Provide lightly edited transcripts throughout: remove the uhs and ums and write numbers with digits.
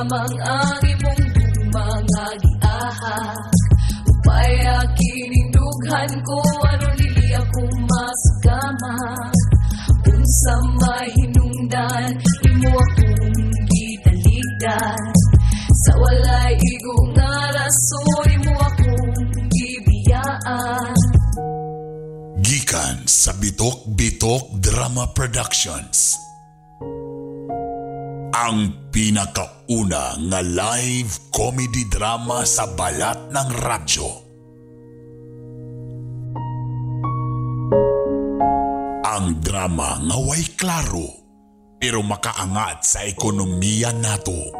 lamang ang imong gugma nga giahak. Upaya kining dughan ko aron dili ako masugama. Unsa may hinungdan imo akong gitaligdan. Sa walay igo nga rason imo akong gibiyaan. Gikan sa Bitok Bitok Drama Productions. Ang pinakauna nga live comedy drama sa balat ng radyo. Ang drama nga way klaro pero makaangat sa ekonomiya nato.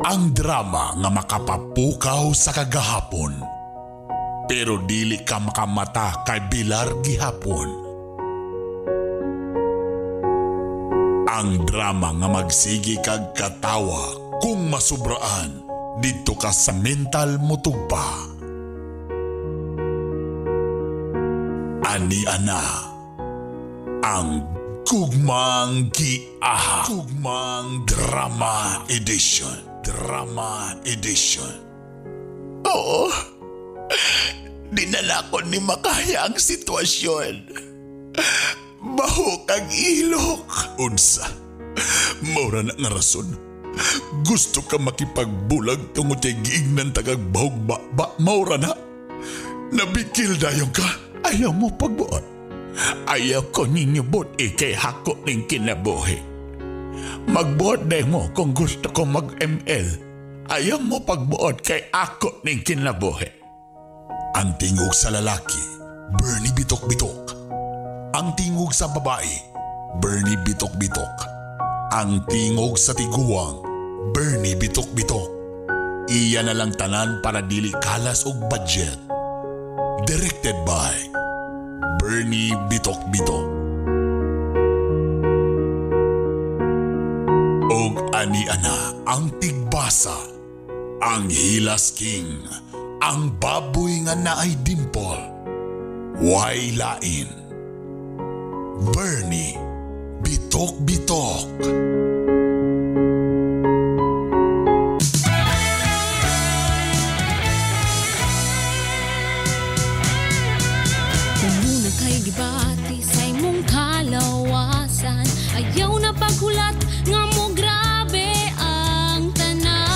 Ang drama nga makapapukaw sa kagahapon pero dili ka makamata kay Bilar gihapon. Ang drama nga magsigi kag katawa kung masubraan didto ka sa mental mutugpa. Ani ana ang Gugmang Giahak, Gugmang Drama Edition. Drama Edition. Oo, dinala ko ni makaya ang sitwasyon. Bahok ang ilok. Unsa, maura na nga rason. Gusto ka makipagbulag tungod kay giignan tagag bahog ba, maura na. Nabikil dayon ka. Ayaw mo pagbuot. Ayaw ko ninyo buot ikay hako ning kinabuhi. Magbuot day mo kung gusto ko mag-ML. Ayaw mo pagbuot kay ako ning kinabuhi. Ang tingog sa lalaki, Bernie Bitok Bitok. Ang tingog sa babae, Bernie Bitok Bitok. Ang tingog sa tiguang, Bernie Bitok Bitok. Iya na lang tanan para dili kalas og budget. Directed by Bernie Bitok Bitok. Og ani-ana ang tigbasa, ang Hilas King, ang baboy nga naay dimple, way lain. Bernie Bitok Bitok. Muna kay gibati sa imong kalawasan. Ayaw na paghulat nga mo grabe ang tanan.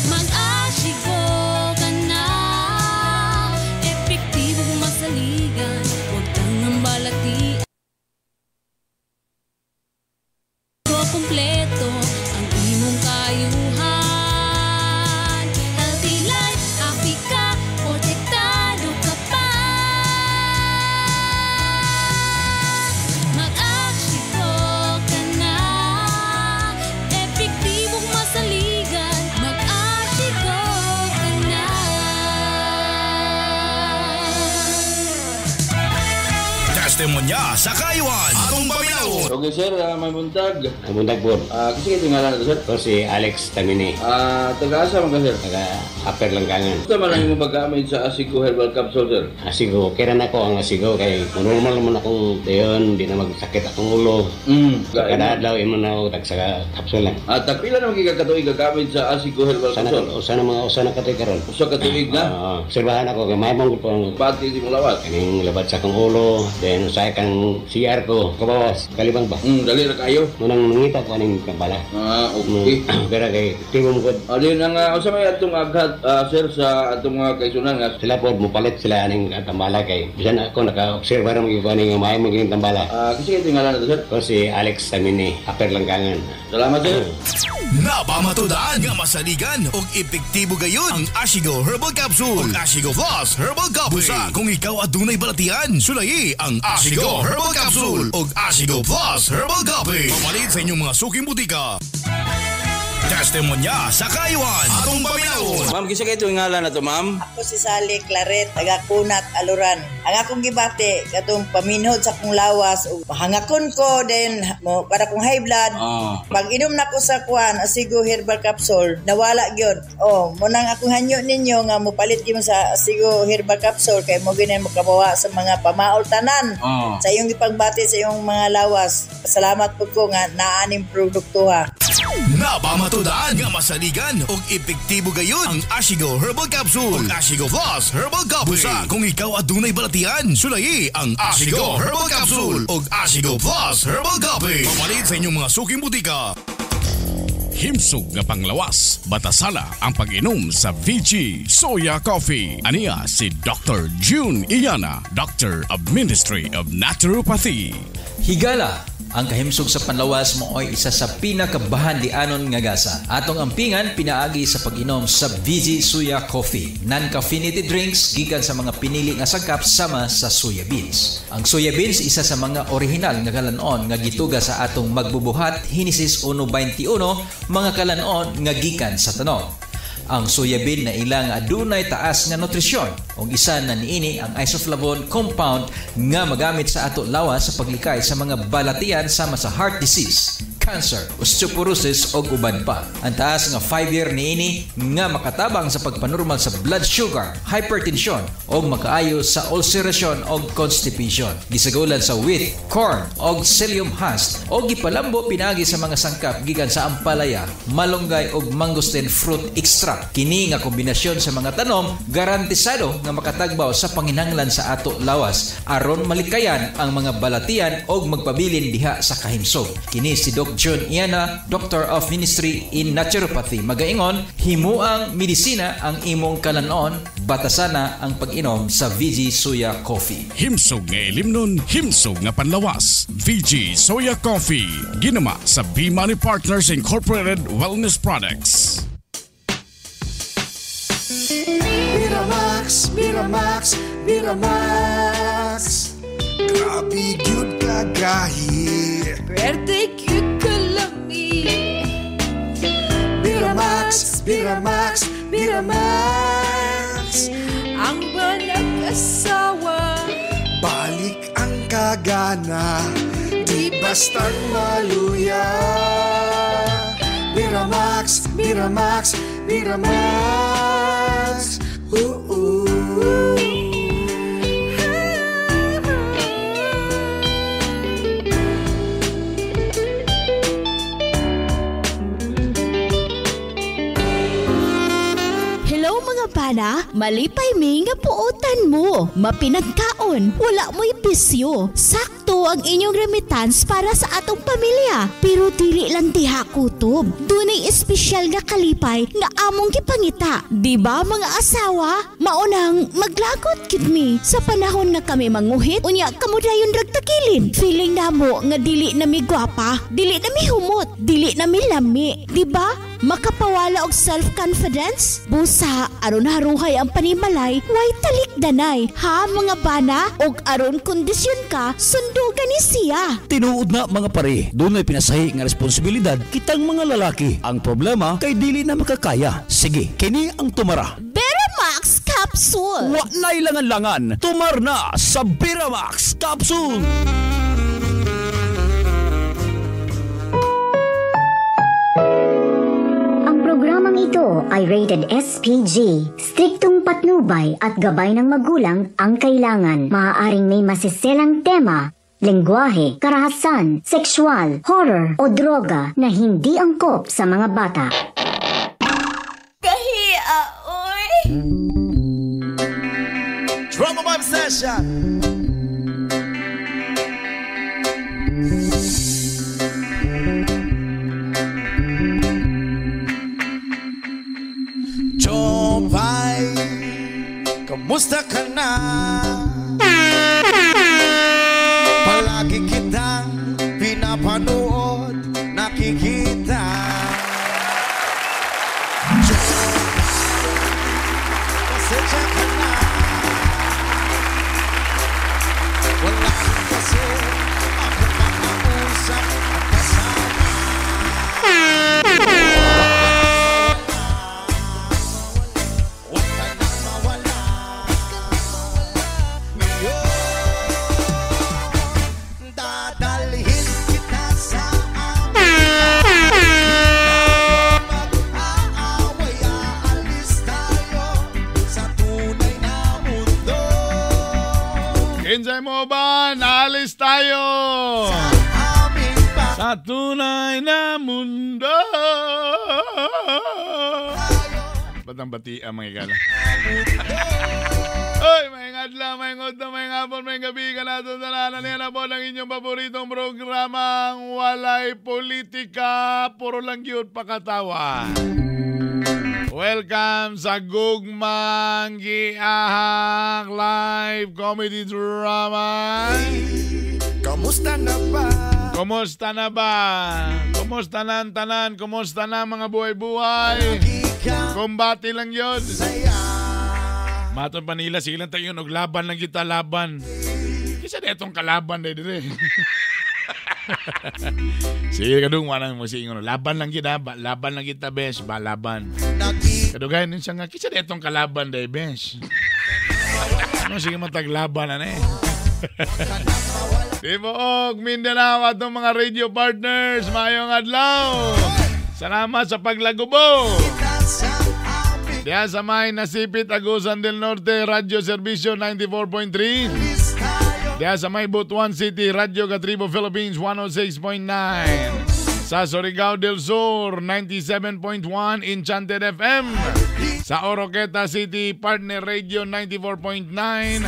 Mag-asigo ka na, epektibo masaligan, huwag kang balati. Ko kumpleto ang imong kayuhan. Healthy life, happy ka, protektado ka pa. Mag-asigo ka na, epektibong masaligan. Mag-asigo ka na. Testimonya sa Kayuan. Atong paminawon. Okay sir, may buntag. May buntag po. Kasi kayo ngalan na sir? Ako si Alex Tamini. Taga-asa man ka sir? Taga Upper Langgangan. Gusto man ang imong paggamit sa Asigo Herbal Capsule sir? Asigo, kaya na ako ang Asigo kay normal naman akong dayon, di na magsakit akong ulo. Kada adlaw imo na ako tag sa capsule lang. Tagpila naman kay katuig gagamit sa Asigo Herbal Capsule? Usa na mga usa na katuig karon. Usa ka tuig na? Obserbahan ako kay may mong po. Pati di mong lawas. Kaning labat sa akong ulo, then usahay kang CR ko, kabawas, kalibang ba? Dali ra kayo. Munang nangita ko aning kabala. Okay. Pero kay tibo mo gud. Alin ang unsa may atong aghat sir sa atong mga kaisunan nga sila pod mopalit sila aning tambala kay bisan ako naka-obserba ra magyud aning maayo maging tambala. Kasi kay ngalan na sir? Ko si Alex Tamini, Upper Langgangan. Salamat sir. Napamatudaan nga masaligan og epektibo gayon ang Ashigo Herbal Capsule ug Ashigo Plus Herbal Coffee. Busa kung ikaw adunay balatian, sulayi ang Ashigo Herbal Capsule ug Ashigo Plus Herbal Coffee. Pamalit sa inyong mga suking butika. Testimonya sa kayuhan. Atong paminawon. Ma'am, kinsa kay ito ngalan na to, ma'am? Ako si Sally Claret, taga Kunat, Aluran. Ang akong gibati, katong paminhod sa akong lawas, ug hangakon ko then mo para kong high blood. Pag inom nako sa kuan, Asigo Herbal Capsule, nawala gyud. Oh, mo nang akong hanyo ninyo nga mopalit gyud mo sa Asigo Herbal Capsule kay mo gyud mokabawa sa mga pamaol tanan. Sa iyong gipagbati sa iyong mga lawas. Salamat pud ko nga naa ning produkto ha. Napamatudaan nga masaligan og epektibo gayon ang Ashigo Herbal Capsule ug Ashigo Plus Herbal Coffee. Busa kung ikaw adunay balatian, sulayi ang Ashigo Herbal Capsule ug Ashigo Plus Herbal Coffee. Papalit sa inyong mga suking butika. Himsog nga panglawas, batasala ang pag-inom sa VG Soya Coffee. Aniya si Dr. June Iyana, Doctor of Ministry of Naturopathy. Higala, ang kahimsog sa panlawas mooy isa sa pinakabahandianon nga gasa. Atong ampingan pinaagi sa pag-inom sa VG Soya Coffee. Non-caffeinated drinks gikan sa mga pinili nga sangkap sama sa soya beans. Ang soya beans isa sa mga orihinal nga kalanon nga gituga sa atong magbubuhat Henesis 1:21 mga kalanon nga gikan sa tanom. Ang soya bean na ilang adunay taas nga nutrisyon ug isa na niini ang isoflavone compound nga magamit sa ato lawas sa paglikay sa mga balatian sama sa heart disease, cancer, osteoporosis ug uban pa. Ang taas nga 5-year niini nga makatabang sa pagpanormal sa blood sugar, hypertension ug makaayo sa ulceration ug constipation. Gisagulan sa wheat, corn ug psyllium husk ug gipalambo pinaagi sa mga sangkap gikan sa ampalaya, malunggay ug mangosteen fruit extract. Kini nga kombinasyon sa mga tanom garantisado nga makatagbaw sa panginahanglan sa ato lawas aron malikayan ang mga balatian og magpabilin diha sa kahimsog. Kini si Doc John Iana, Doctor of Ministry in Naturopathy. Magaingon, himuang medisina ang imong kalanon, batasana ang pag-inom sa VG Soya Coffee. Himsog nga ilimnon, himsog nga panlawas. VG Soya Coffee, ginama sa B-Money Partners Incorporated Wellness Products. Miramax, Miramax, Miramax. Grabe gyud kagahi. Pwerte gyud kalami. Miramax, Miramax, Miramax. Ang banag-asawa, balik ang kagana, di bastang maluya. Miramax, Miramax, Miramax. Ooh, ooh. Hello mga bana, malipay mi nga puotan mo. Mapinagkaon, wala mo'y bisyo. Sakto ang inyong remittance para sa atong pamilya. Pero dili lang diha kutob. Dunay espesyal nga kalipay nga among gipangita. Di ba mga asawa? Maunang maglagot gid mi sa panahon nga kami manguhit unya kamo dayon ragtagilid. Feeling namo nga dili na mi gwapa, dili na mi humot, dili na mi lami. Di ba? Makapawala og self-confidence? Busa, aron haruhay ang panimalay, way talikdanay. Ha mga bana? Og aron kondisyon ka, sundugan ni siya. Tinuod na mga pare, dunay pinasahi nga responsibilidad kitang mga lalaki. Ang problema kay dili na makakaya. Sige, kini ang tumara. Beramax Capsule. Wa na'y langan-langan, tumar na sa Beramax Capsule. Ang programang ito ay rated SPG. Striktong patnubay at gabay ng magulang ang kailangan. Maaaring may masiselang tema, lengguwahe, karahasan, sexual, horror o droga na hindi angkop sa mga bata. Kahiya, oy! Drama Vibe Session! Chopay, kamusta ka na? Palagi kitang pinapanood, nakikita. Pasensya ka na. Wala kasi ako makausap at kasama. Kinsay mo ba? Naalis tayo sa tunay na mundo. Ba't ang bati ang mga igala? Oy, may adlaw, may udto, may hapon, may gabi ka na ito. Tanan na po ng inyong paboritong programang walay politika, puro lang yun pakatawa. Welcome sa Gugmang Giahak Live Comedy Drama. Kamusta na ba? Kumusta na ba? Kumusta na ang tanan? Kumusta na mga buhay-buhay? Kumbati lang yun. Maton pa nila, sige lang tayo, og laban lang kita, laban. Kisa na itong kalaban na dire. Sige, kadung wala mo si ingon. Laban lang kita, ba, laban lang kita, bes, ba, laban. Kadugayan din siya nga, kisa na itong kalaban day, bes. Ano, sige mataglaban, ano eh. Tibuok Mindanao atong mga radio partners, maayong adlaw. Salamat sa paglagubo. Diya sa may Nasipit, Agusan del Norte, Radyo Serbisyo 94.3. Diya sa may Butuan City, Radyo Katribo Philippines 106.9. Sa Surigao del Sur, 97.1 Enchanted FM. Sa Oroqueta City, Partner Radio 94.9.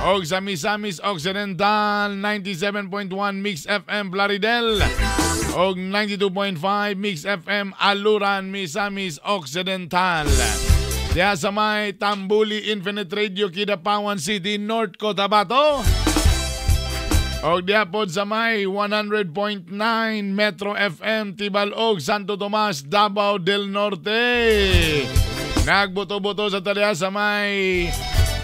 Og sa Misamis Occidental, 97.1 Mix FM Plaridel. Og 92.5 Mix FM Aluran, Misamis Occidental. Diya sa may Tambuli Infinite Radio, Kidapawan City, North Cotabato. Og diya pod sa may 100.9 Metro FM Tibalog, Santo Tomas, Davao del Norte. Nagboto-boto sa talya sa may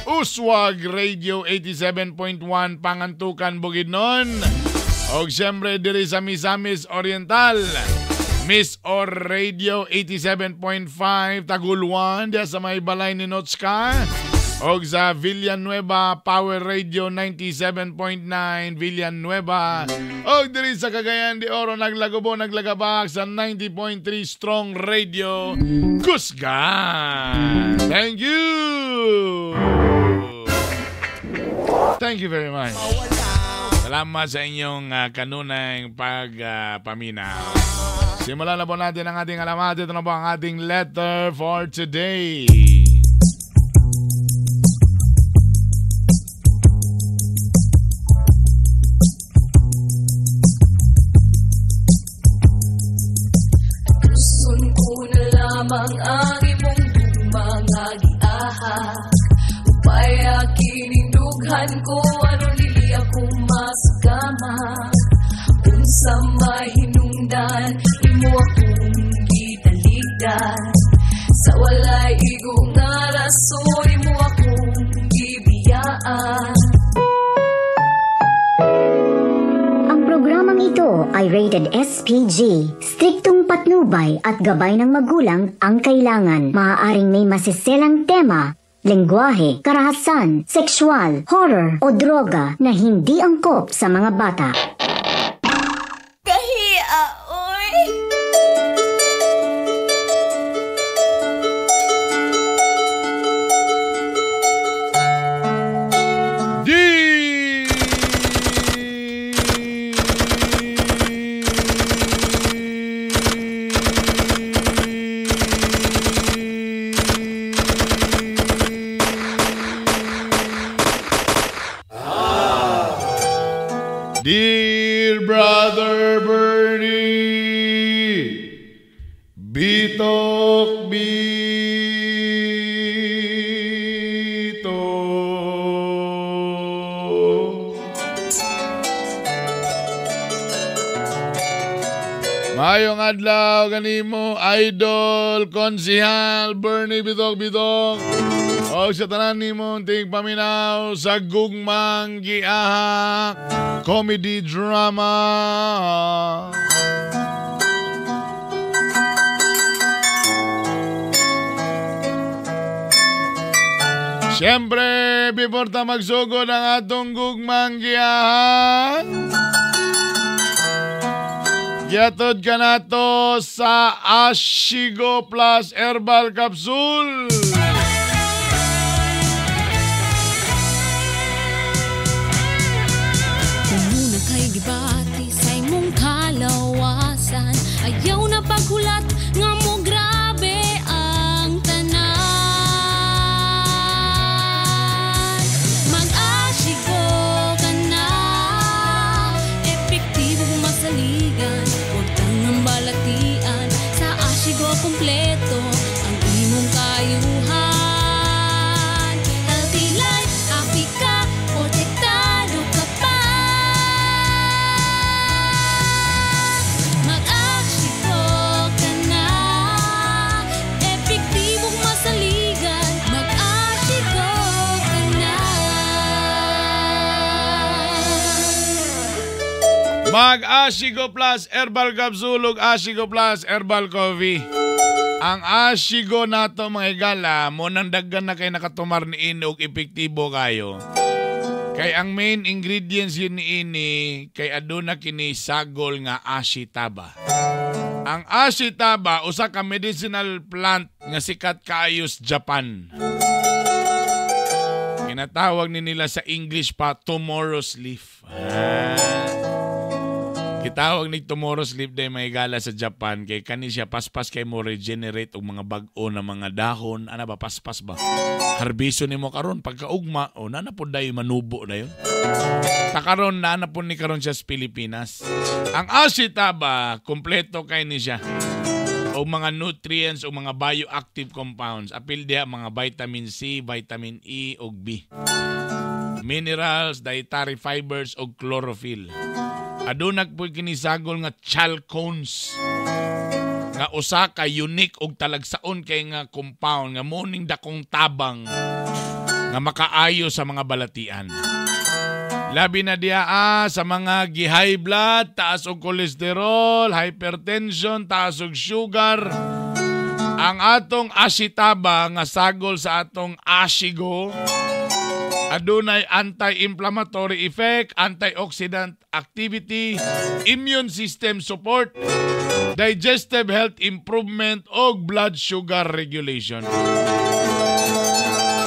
Uswag Radio 87.1 Pangantukan, Bukidnon. Og siyempre diri sa Misamis Oriental, Miss Or Radio 87.5 Taguluan, diya sa may balay ni Notska. Og sa Villanueva Power Radio 97.9 Villanueva. Og diri sa Cagayan de Oro naglagubo naglagabak sa 90.3 Strong Radio Kusgan. Thank you. Thank you very much. Salamat sa inyong kanunay pagpaminaw. Simulan na po natin ang ating alamat. Ito na po ang ating letter for today. Gusto ko na lamang ang imong mga giahak. Upaya kinindughan ko aron dili ako masugama. Unsa may hinungdan imo akong gitaligdan. Sa walay igo nga rason imo akong gibiyaan. Ang programang ito ay rated SPG. Striktong patnubay at gabay ng magulang ang kailangan. Maaaring may masiselang tema, lengguwahe, karahasan, sexual, horror o droga na hindi angkop sa mga bata. Kahiya, oy! Dear Brother Bernie, Bitok Bitok. Mayong adlaw kanimo, Idol Konsihal Bernie Bitok Bitok. O sa tanan nimong tingpaminaw sa Gugmang Giahak Comedy Drama. Siyempre, before ta magsugod ang atong Gugmang Giahak, giatod ka na to sa Ashigo Plus Herbal Capsule. Dunay gibati sa imong kalawasan. Ayaw na paghulat nga mo grabe ang tanan. Mag-Ashigo ka na, epektibong masaligan, huwag tangang balatian. Sa Ashigo kompleto ang imong kayuhan. Healthy life, happy ka, protektado ka pa. Mag-Ashigo ka na, epektibong masaligan. Mag-Ashigo ka na. Mag-Ashigo Plus Herbal Capsule ug Ashigo Plus Herbal Coffee. Ang Ashigo nato mga higala, mo nang daggan na kay nakatumar ni ini og epektibo kayo. Kay ang main ingredients yun ni ini kay aduna kini sagol nga ashitaba. Ang ashitaba usa ka medicinal plant nga sikat kaayo sa Japan. Kinatawag ni nila sa English pa tomorrow's leaf. Gitawag ni tomorrow's leaf day may gala sa Japan kay kani siya paspas kay mo regenerate og mga bag-o na mga dahon, ana ba paspas ba? Harbiso nimo karon pagkaugma o nana pod dayon manubo dayon. Ta karon nana pod ni karon siya sa Pilipinas. Ang ashitaba kompleto kay ni siya o mga nutrients o mga bioactive compounds. Apil diha mga vitamin C, vitamin E ug B. Minerals, dietary fibers ug chlorophyll. Aduna pud kini sagol nga chalcones nga usa ka unique og talagsaon kay nga compound nga mo ning dakong tabang nga makaayo sa mga balatian. Labi na diha sa mga gi-high blood, taas og kolesterol, hypertension, taas og sugar. Ang atong ashitaba nga sagol sa atong Ashigo adunay anti-inflammatory effect, antioxidant activity, immune system support, digestive health improvement og blood sugar regulation.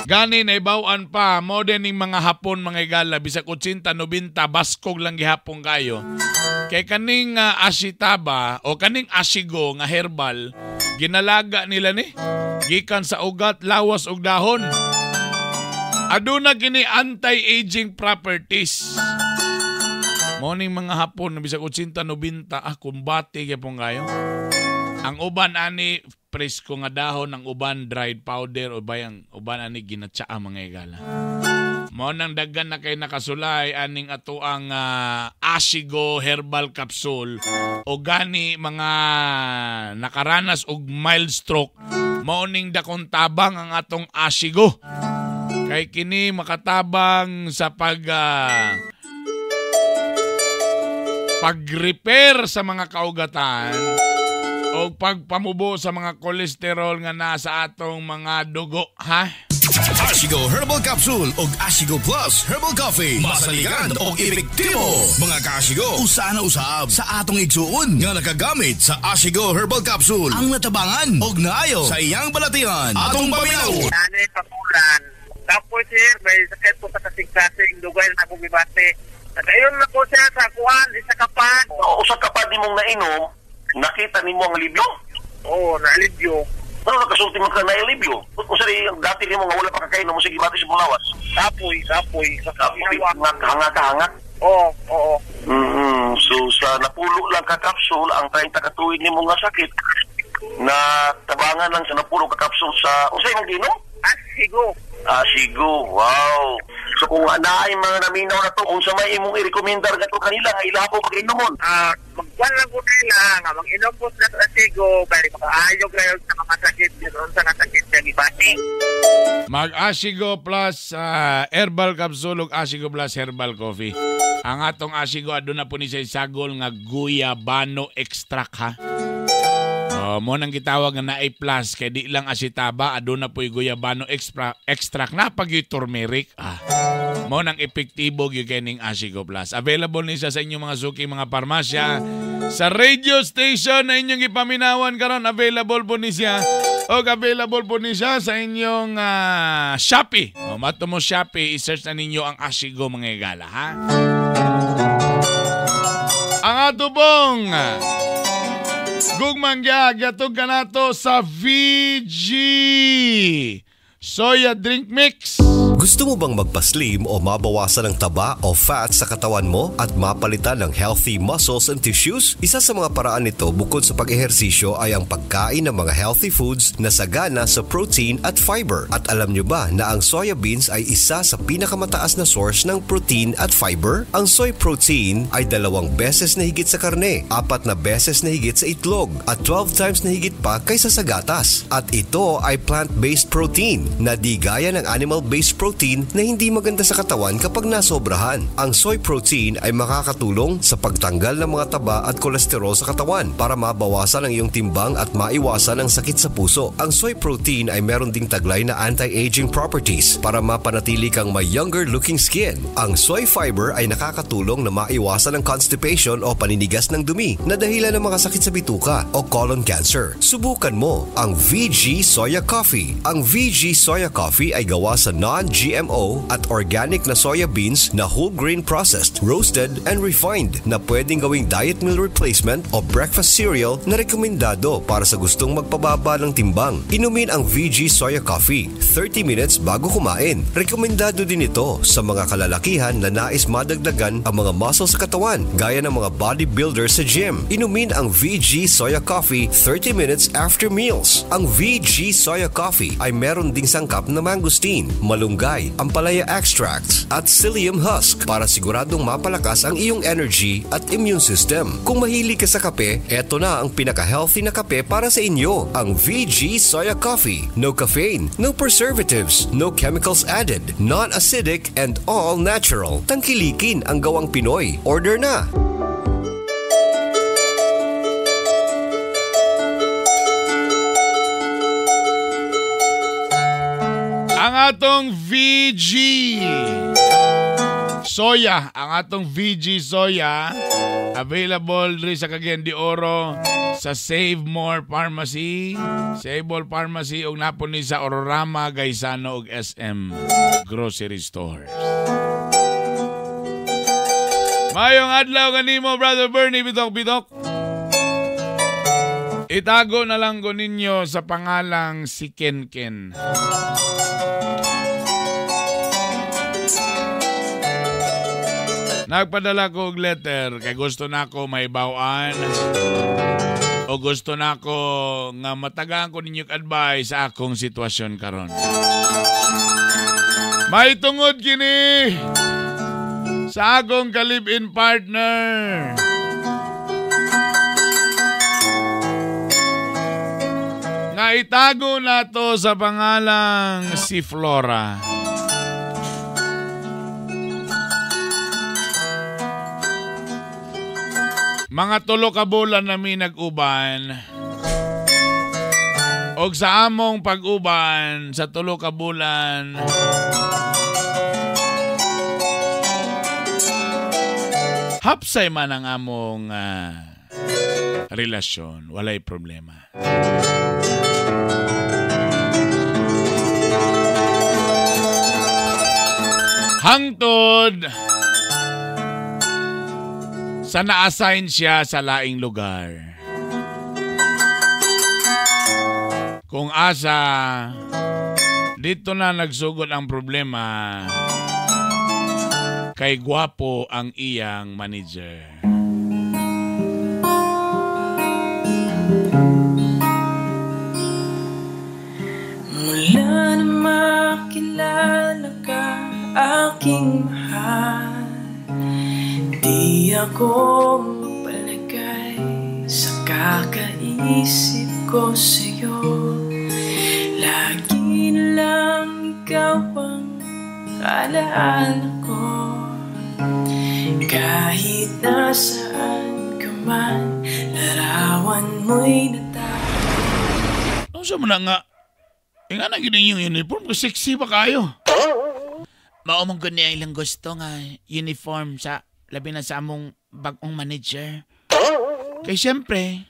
Gani naibaw-an pa mo din ning mga Hapon mga higala bisag 80 90 baskog lang gihapon kayo. Kay kaning ashitaba o kaning Ashigo nga herbal ginalaga nila ni gikan sa ugat, lawas ug dahon. Aduna kini anti-aging properties. Morning mga Hapon bisag 80 90 kumbate gyapon kayo. Ang uban ani presko nga dahon, ang uban dried powder o bayang uban ani ginatsaa mga higala. Mao nang daghan na kay nakasulay aning atoang Ashigo Herbal Capsule o gani mga nakaranas og mild stroke, mao ning dakong tabang ang atong Ashigo. Kay kini makatabang sa pag-repair sa mga kaugatan o pagpamubo sa mga kolesterol nga nasa atong mga dugo, ha? Ashigo Herbal Capsule og Ashigo Plus Herbal Coffee. Masaligan og epektibo. Mga ka-Ashigo, usa na usab sa atong igsuon nga nakagamit sa Ashigo Herbal Capsule ang natabangan og naayo sa iyang balatian. Atong paminaw. Nanay pakulan. Tapos sir, may sakit po sa kasing-kasing, dugay na akong gibati. Nagayon na po siya sa kuan, isa ka pad. O, usa ka pad nimong nainom, nakita nimo ang alibyo? Oo, naalibyo. Ano nakasulti mo ka na alibyo? Usa rin ang dati nimo nga wala pa kakainom mo sa gibati sa mong lawas? Kapoy, kapoy. Kapoy, hanga ka, hanga? Oo, oo. So sa napulo lang ka kapsul, ang 30 ka tuig nimo nga sakit, na tabangan lang sa napulo ka kapsul sa, usa imong giinom? Ashigo. Ashigo, wow. So kung naay mga naminaw na to, unsa may imong i-recommendar gato kanila nga ila po pag-inomon? Magkuan lang ko nila nga mag-inom po sila sa Ashigo kay makaayo kayo sa mga sakit ganoon sa nga sakit sa gibati. Mag-Ashigo Plus Herbal Capsule ug Ashigo Plus Herbal Coffee. Ang atong Ashigo aduna po ni siya sagol nga guyabano extract, ha. Mo nang gitawag nga naay plus kay di lang asitaba aduna po'y guyabano extract na pag turmeric. Mo nang epektibo gyud kay ning Ashigo Plus. Available ni siya sa inyong mga suki mga parmasya, sa radio station na inyong gipaminawan karon available po ni siya. Og available po ni siya sa inyong Shopee. O mato mo Shopee, i-search na ninyo ang Ashigo mga higala, ha? katubong. Gugmang gyatog ka nato sa VG Soya Drink Mix. Gusto mo bang magpaslim o mabawasan ang taba o fat sa katawan mo at mapalitan ng healthy muscles and tissues? Isa sa mga paraan nito bukod sa pag-ehersisyo ay ang pagkain ng mga healthy foods na sagana sa protein at fiber. At alam nyo ba na ang soya beans ay isa sa pinakamataas na source ng protein at fiber? Ang soy protein ay 2 beses na higit sa karne, 4 na beses na higit sa itlog, at 12 times na higit pa kaysa sa gatas. At ito ay plant-based protein na di gaya ng animal-based protein na hindi maganda sa katawan kapag nasobrahan. Ang soy protein ay makakatulong sa pagtanggal ng mga taba at kolesterol sa katawan para mabawasan ang iyong timbang at maiwasan ang sakit sa puso. Ang soy protein ay meron ding taglay na anti-aging properties para mapanatili kang may younger looking skin. Ang soy fiber ay nakakatulong na maiwasan ang constipation o paninigas ng dumi na dahilan ng mga sakit sa bituka o colon cancer. Subukan mo ang VG Soya Coffee. Ang VG Soya Coffee ay gawa sa non-GMO at organic na soya beans na whole grain processed, roasted, and refined na pwedeng gawing diet meal replacement o breakfast cereal na rekomendado para sa gustong magpababa ng timbang. Inumin ang VG Soya Coffee 30 minutes bago kumain. Rekomendado din ito sa mga kalalakihan na nais madagdagan ang mga muscle sa katawan gaya ng mga bodybuilders sa gym. Inumin ang VG Soya Coffee 30 minutes after meals. Ang VG Soya Coffee ay meron ding sangkap na mangosteen, malunggay, ampalaya extracts at psyllium husk para siguradong mapalakas ang iyong energy at immune system. Kung mahilig ka sa kape, eto na ang pinaka-healthy na kape para sa inyo, ang VG Soya Coffee. No caffeine, no preservatives, no chemicals added, non-acidic and all natural. Tangkilikin ang gawang Pinoy. Order na! Ang atong VG Soya, ang atong VG Soya available diri sa Cagayan de Oro sa Save More Pharmacy, Save All Pharmacy ug napon ni sa Ororama, Gaisano ug SM Grocery Stores. Mayong adlaw kanimo, Brother Bernie, bitok-bitok. Itago na lang ko ninyo sa pangalang si Ken Ken. Nagpadala ko og letter kay gusto na ako may bawaan o gusto na ako nga matagaan ko ninyo advice sa akong sitwasyon karon. May tungod kini sa akong ka-live-in partner. Nga itago na to sa pangalang si Flora. Mga 3 ka bulan nami nag-uban. Og sa among pag-uban sa 3 ka bulan, hapsay man ang among relasyon, walay problema. Hangtod sa na-assign siya sa laing lugar. Kung asa, dito na nagsugod ang problema kay gwapo ang iyang manager. Mula na makilala ka, aking mahal, di ako mapalagay sa kakaisip ko sa'yo. Lagi na lang ikaw ang alaala ko. Kahit nasaan ka man, larawan mo'y natatawa. Ano sa mo na nga? Nga na gini yung uniform ko, sexy pa kayo. Maumang gani ang ilang gusto nga uniform sa labi na sa among bagong manager. Kay siyempre,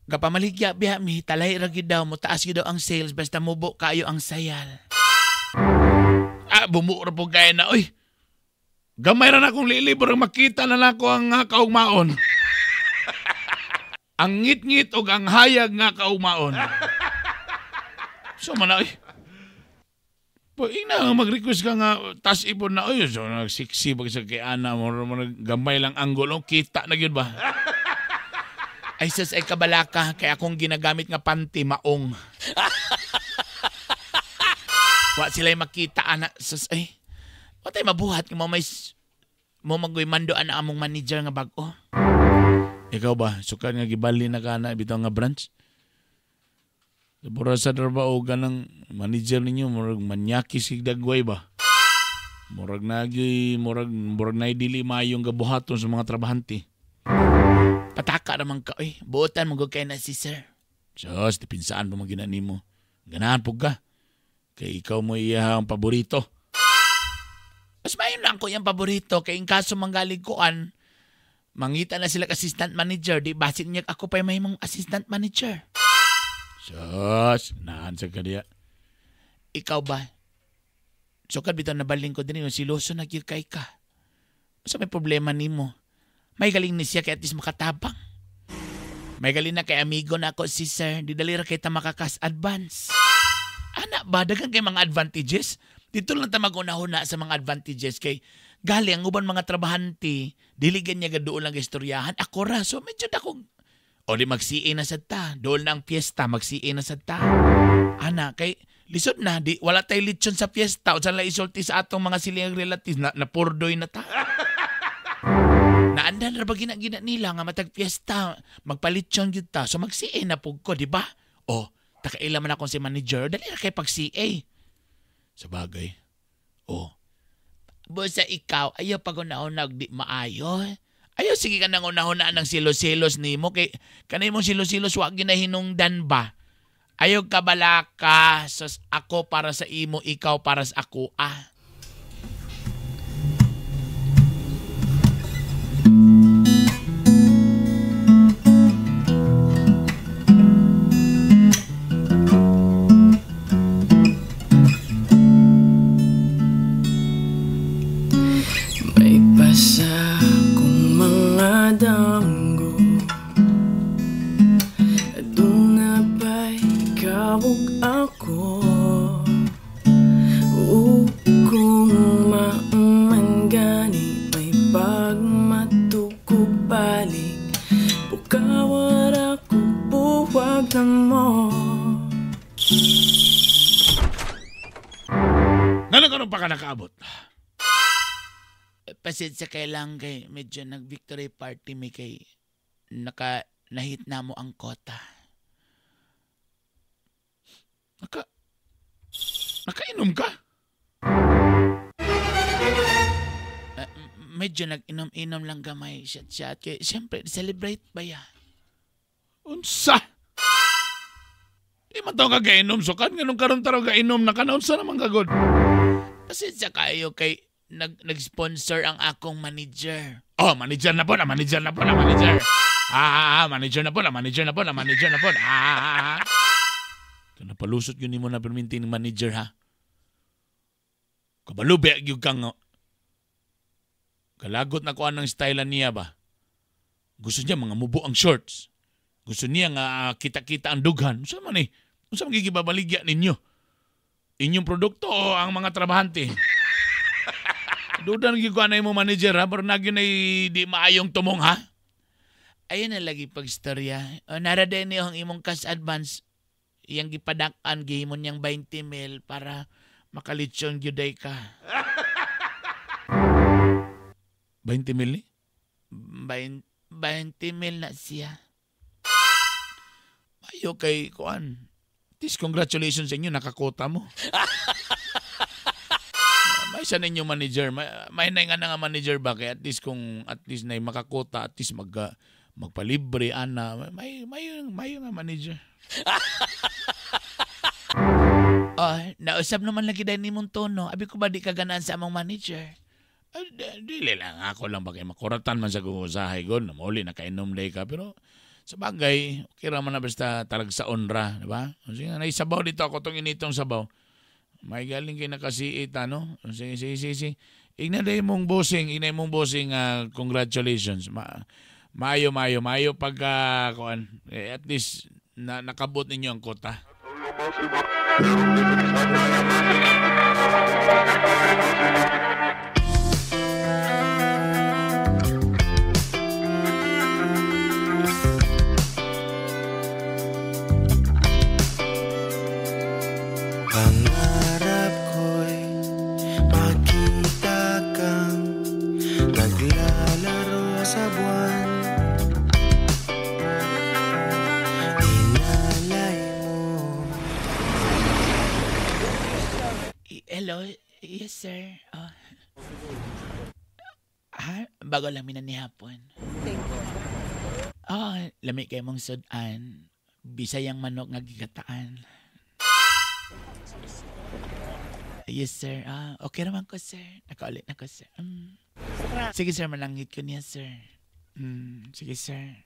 gapamaligya biya mi, talay ra gid daw, mutaas gid daw ang sales basta mubo kayo ang sayal. Ah, bumuo ra po kaya na, oy. Gamay ra na akong lili, pero makita na nako ang kaugmaon. Ang ngit-ngit og ang hayag nga kaugmaon. So man ay. Po ina mag-request ka nga tas ipon na oy so nag-sexy pag sa kay ana mo gamay lang angulo kita na gyud ba. Ay sus ay kabalaka kay akong ginagamit nga panty maong. Wa sila makita ana sus ay. Wa tay mabuhat nga mo may mo magoy mando ana among manager nga bag-o. Ikaw ba sukad nga gibali na ka na bitaw nga branch? Bura sa trabaho ganang manager ninyo murag manyaki sig dagway ba. Murag nagyoy murag murag nay dili maayong gabuhaton sa mga trabahante. Pataka naman ka oy, buotan mo gud kay na si sir. Sus, dipinsaan pa man gina nimo. Ganahan pug ka. Kay ikaw mo iya ang paborito. Mas mayon lang ko iyang paborito kay in kaso manggalig kuan, mangita na sila assistant manager, di basin niya ako pa may mong assistant manager. Sus, naan sa kadiya. Ikaw ba? Sukad bitaw nabaling ko din yung siloso na gyud kay ka. Sa may problema nimo? May galing ni siya kay at least makatabang. May galing na kay amigo na ako si sir. Di dali ra kay ta makakas advance. Ana ba, daghang kay mga advantages? Dito lang ta mag-una-una sa mga advantages kay gali ang uban mga trabahante, dili ganya gaduol lang istoryahan. Ako ra, so medyo dakong o di mag-CA na sad ta. Dool na ang piyesta, mag-CA na sad ta. Ana, kay lisod na, di, wala tay lechon sa piyesta. O saan lang isulti sa atong mga silingang relatives, na napurdoy na ta. Naandan ra ba gina-gina nila nga matag piyesta, magpalitsyon gyud ta. So mag-CA na pug ko, di ba? O, takaila man akong si manager, dali ra kay pag-CA. Sa bagay. O, busa ikaw, ayaw pag una-una di maayo. Ayaw, sige ka nang unahunaan ng silos-silos nimo kay kanay mong silos-silos wa ginahinungdan ba? Ayaw kabalaka, sos ako para sa imo, ikaw para sa ako. Ah. May pasa damgo, aduna pa'y kawog ako. O kung mauman gani may pagmatukog balik, bukawar ako buwag na mo. Ngayon karon pa ka nakaabot? Pasensya kay lang kay medyo nag-victory party mi kay naka nahit na mo ang kota. Nakainom ka? Medyo nag-inom-inom lang gamay shot-shot kay siyempre celebrate ba ya? Unsa? Di man taw ka gainom sukad nganong karon taraw gainom na ka unsa naman kagod? Pasensya kayo kay nag-sponsor ang akong manager. Oh, manager na po na, manager na po na, manager. Manager na po na, manager na po na, manager na po na. Napalusot yun mo na perminti ng manager ha. Kabalubi yung kang kalagot na kuan ng style niya ba. Gusto niya mga mubo ang shorts. Gusto niya nga kita-kita ang dughan. Unsa man eh? Unsa man gigibabaligya ninyo? Inyong produkto o ang mga trabahante? Dudan gyud ko anay mo manager ha, pero nagyo na di maayong tumong ha. Ayun na lagi pagstorya. O, nara din ang imong cash advance. Iyang gipadak-an gihimon niyang 20 mil para makalitsyon gyuday ka. 20 mil ni? 20 mil na siya. Ayo kay kuan. Tis congratulations sa inyo, nakakota mo. May isa ninyo manager, may na nga manager ba kay at least kung at least na makakota, at least magpalibre ana, may nga manager. Oh, nausap naman lagi dahil ni Montono. Abi ko ba di ka ganaan sa among manager? Dili lang ako lang ba kay makuratan man sa gusahay gon, mauli nakainom day ka pero sa bagay, okay ra man na basta talag sa onra, di ba? Sige, naisabaw dito ako tong initong sabaw. May galing kay nakasiit, ano? Sige, sige, sige. Igna day mong bossing, igna mong bossing, congratulations. Maayo, maayo, maayo pagka, kuan, eh, at least na, nakabot ninyo ang kota. Pangarap ko'y makita kang naglalaro sa buwan. Inalay mo. Hello? Yes, sir. Oh. Ah, bago lang mina ni hapon. Oh, lami kay mong sudan. Bisayang manok nga gigataan. Yes, sir. Ah, okay naman ko, sir. Nakaulit na ko, sir. Mm. Sige, sir. Malangit ko niya, sir. Mm, sige, sir.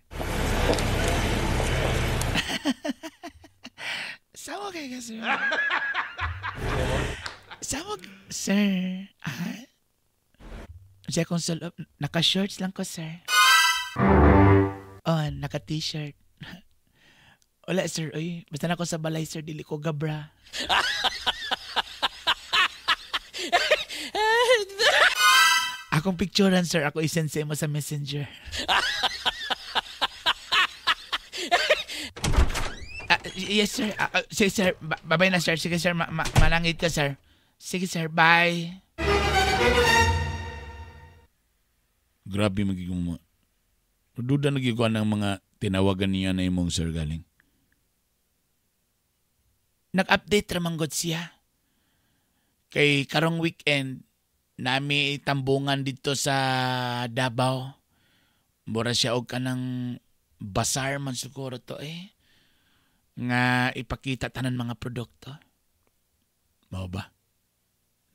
Sama kay ka, sir. Sama, sir. Ah? Siya kong sulop. Naka-shorts lang ko, sir. Oh, naka-t-shirt. Wala, sir. Uy, basta na ko sa balay, sir. Dili ko gabra. Akong picturean, sir. Ako isend sa imo sa messenger. Yes, sir. Sige, sir. Bye-bye na, sir. Sige, sir. Malangit ka, sir. Sige, sir. Bye. Grabe magiging mo. Duda nagigwa ng mga tinawagan niya na imong sir galing. Nag-update ramanggod siya. Kay karong weekend, nami tambungan dito sa Davao. Mura siya og kanang bazaar man siguro to eh. Nga ipakita tanan mga produkto. Mao ba?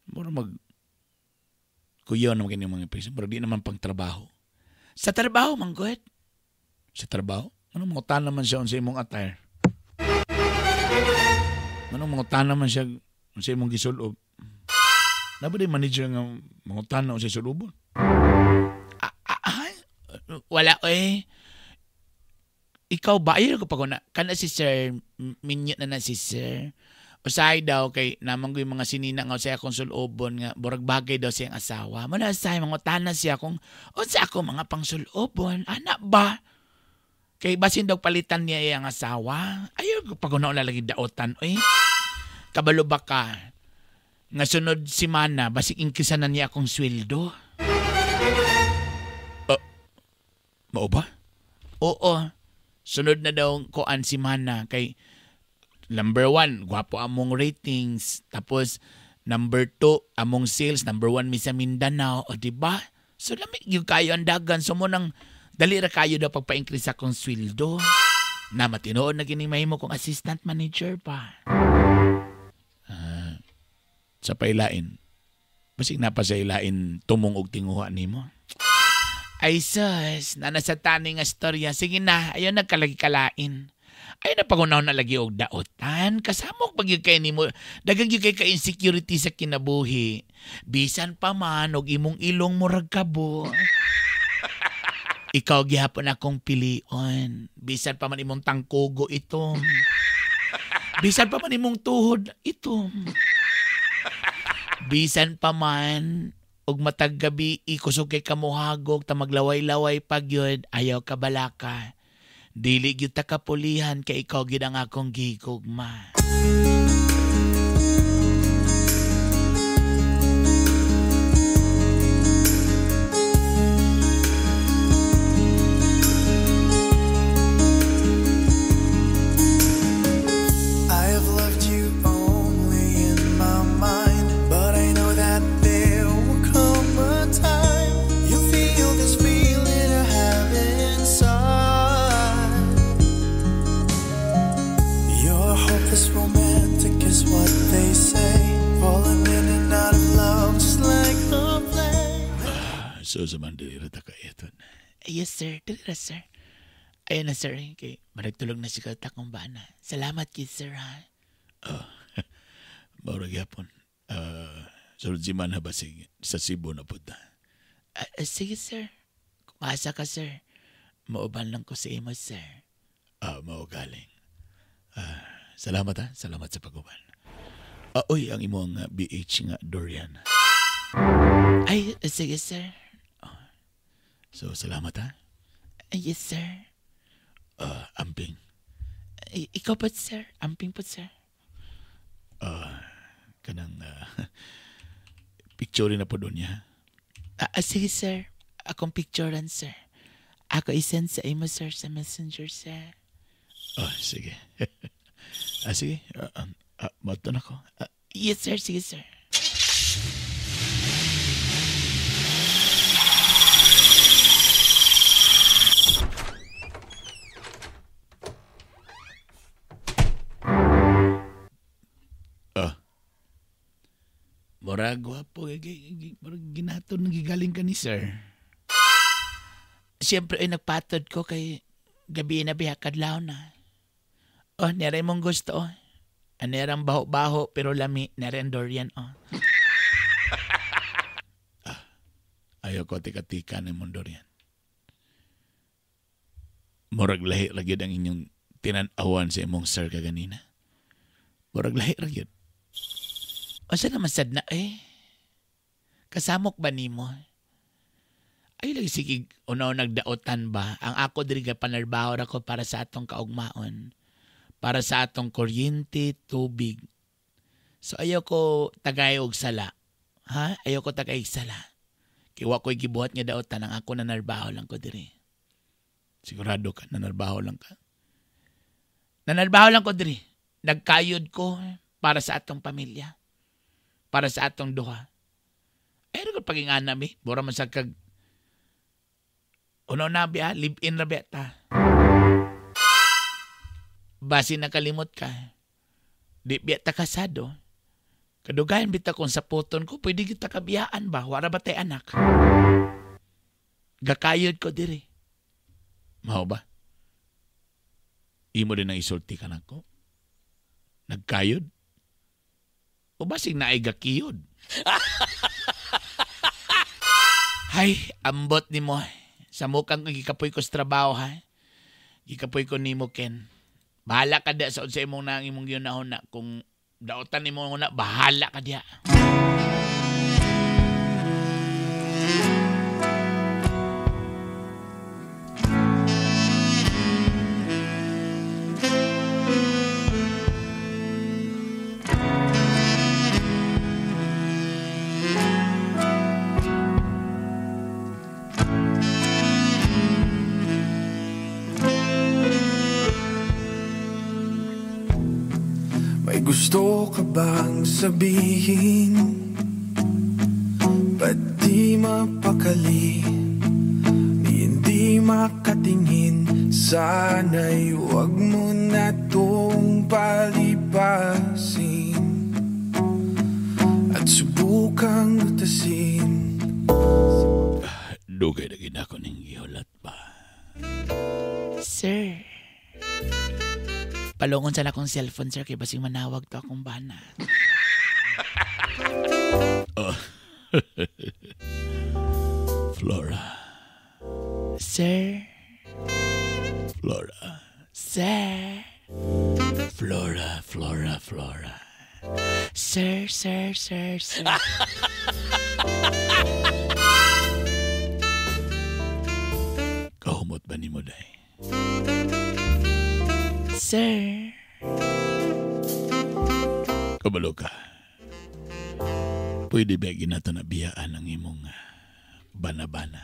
Mura mag kuyo naman kini mga piso, pero di naman pang trabaho. Sa trabaho, manggod. Sa trabaho? Anong mangutan naman siya unsa imong attire? Anong mangutan naman siya unsa imong gisulob? Na ba di manager nga mangutan na unsa sulobon? Wala eh. Ikaw ba? Ayaw ko pa ko na. Kana si sir, minyo na na si sir. Usahay daw kay namang ko yung mga sinina nga usay akong sulobon nga burag bagay daw siyang asawa. Muna usahay mangutana siya kung unsa ako mga pangsulobon. Anak ba? Kay basin daw palitan niya iyang asawa. Ayaw ko pa ko na lagi daotan. Oy. Kabalo ba ka? Nga sunod si Mana, basig inkisa na niya akong sweldo. Mao ba? Oo. Sunod na daw koan si Mana kay number 1, gwapo among ratings. Tapos number 2, among sales. Number 1 mi sa Mindanao. O diba? So lamig yung kayo ang dagan. So mo nang dali ra kayo daw pagpa-increase akong sweldo. Na matinoon na gini mahimo kong assistant manager pa. Sa pailain. Basig na pa sa ilain tumong og tinguha nimo. Ay sus, nana sa tani nga storya. Sige na, ayaw nagkalagi-kalain. Ayaw na pagunaw na lagi og daotan. Kasamok pag yun kay nimo. Dagang yun kay ka-insecurity sa kinabuhi. Bisan pa man og imong ilong murag kabo. Ikaw gihapon akong pilion. Bisan pa man imong tangkugo itom. Bisan pa man imong tuhod itom. Bisan pa man og matag gabi ikusog kay kamuhagog ta maglaway-laway pag yun, ayaw ka balaka. Dili gyud ta kapulihan kay ikaw gyud ang akong gigugma. I have loved you only in my mind, but I know that there will come a time you'll feel this feeling I have inside. You're hopeless romantic is what they say, falling in and out of love just like a play. So sa man dili ra ta kaaton. Yes sir, dili ra sir. Ayun na sir, kay maragtulog na siguro ta kung bana. Salamat kid sir ha. Oh, mao ra gyapon. Sunod semana basig sa Cebu na punta. Sige, sir. Kung asa ka, sir, mauban lang ko sa imo, sir. Mao galing. Salamat ha. Salamat sa pag-uban. Uy, ang imong BH nga Dorian. Ay, sige, sir. Oh. So, salamat ha. Yes, sir. Amping. Ikaw po, sir. Amping po, sir. Kanang picture na po doon niya. Sige, sir. Akong picturean, sir. Ako isend sa imo, sir, sa messenger, sir. Oh, sige. Sige. Mato na ko. Yes, sir. Sige, sir. Murag gwapo, murag ginato nang gigaling ka ni sir. Siyempre, ay nagpatod ko kay gabi na biya kadlaw na. Oh, nere mong gusto, oh. Anerang baho-baho pero lami, nere ang durian, oh. Ayaw ko tika-tika ng mong durian. Murag lahi ra gyud ang inyong tinan-awan sa imong sir kaganina. Murag lahi ra gyud. O saan naman sad na eh? Kasamok ba nimo? Ay lagi sige unaw nagdaotan ba? Ang ako diri ka panarbaho ra ko para sa atong kaugmaon. Para sa atong kuryente, tubig. So ayaw ko tagay og sala. Ha? Ayaw ko tagay og sala. Kay wa ko'y gibuhat nga daotan, ang ako nanarbaho lang ko diri. Sigurado ka, nanarbaho lang ka. Nanarbaho lang ko diri. Nagkayod ko para sa atong pamilya. Para sa atong duha. Ay, ano ko paging anam eh. Bura man sa kag... Uno na biya, live-in na biya ta. Basi nakalimot ka. Di biya ta kasado. Kadugayan bita kung sa puton ko, pwede kita kabiyaan ba? Wara ba tay anak? Gakayod ko diri. Mao ba? Imo din ang isulti ka nako. Nagkayod? O basig na ay gakiyod. Hay, ambot ni mo. Sa mukang gikapoy ko sa trabaho, ha? Gikapoy ko nimo, Ken. Bahala ka da sa unsa imong nang imong gihunahuna. Kung daotan nimo una, bahala ka diya. Gusto ka bang sabihin? Ba't di mapakali? Ni hindi makatingin. Sana'y huwag mo na tong palipasin at subukang lutasin. Dugay na ginako ning gihulat pa. Sir, palungon sana akong cellphone, sir, kay basing manawag to akong bana. Oh. Flora. Sir. Flora. Sir. Flora, Flora, Flora. Sir, sir, sir, sir. Kahumot ba ni mo, day? Sir. Kabalo ka. Pwede ba ginato na biyaan ang imong bana-bana?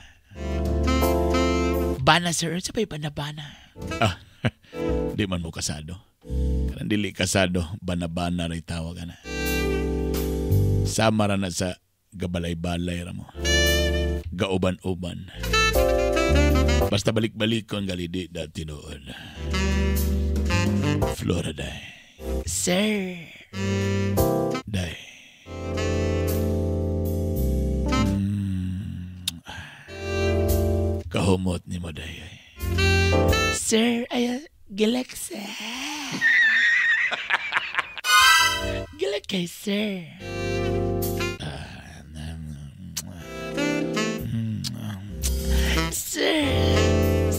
Bana, sir? Sa pa'y bana-bana? Ah, di man mo kasado. Karang dili kasado, bana-bana rin tawag na. Sama ra na sa gabalay-balay ra mo. Gauban-uban. Basta balik-balikon gali di da tinuod. Flora, day. Sir. Day. Kahumot ni mo, day. Sir, ay, gilak, sir. Gilak kay sir.